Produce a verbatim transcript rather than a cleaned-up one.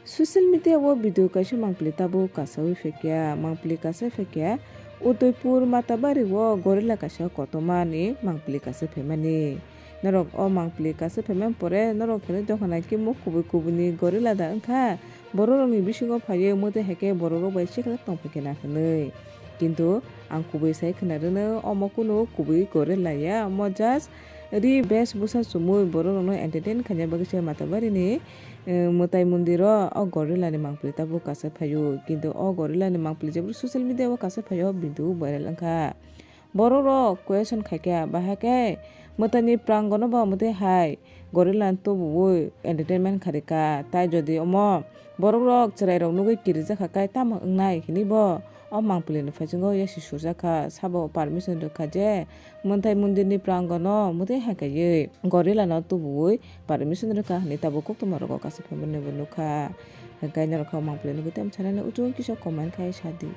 Social media o video kaisa mangpili tabuk kasaui phaikha, mangpili kasai phaikha Udaipur Matabari o gorilla kaisa kotomani mangpili kasai phaimani. Norok o mangpili kasai phaimani pore norok hinwi dokhana khe muk kubui kubui ni gorilla da wngkha, borok rokni bisingo phaiwi mwtai hai khe borok rok bai chikhlak tongphaikha na hinwi. Kintu ang kubui sai khna rwno omo kunu kubui gorilla ya, omo just ri bes bwsa chumui borok rokno entertain khaina bagwi se Matabari ni eh, mwtai mondir o, o gorilla ni mangpili tabuk kasai phaio, kintu o gorilla ni mangpili jephru social media o kasai phaio, video viral wngkha. Borok rok question khaikha, bahai khe mwtai ni prango no bo mwtai hai gorilla ni tubuui entertainment kharika, tai jodi omo borok rok chwrai rok nugui kirijak kha khe tamo wngnai hinwi bo o mangpili ni phaisingw yasi surjak kha, sabo permission rwkha je mwtai mondir ni prango no mwtai hai kaiwi gorilla no tubuui permission rwkha hinwi tabuk koktwma rogo kasai phaimani bo nukha. Hwnkhe norok khe o mangpili nugui tamo sanani uchuk kisa comment khai sadi.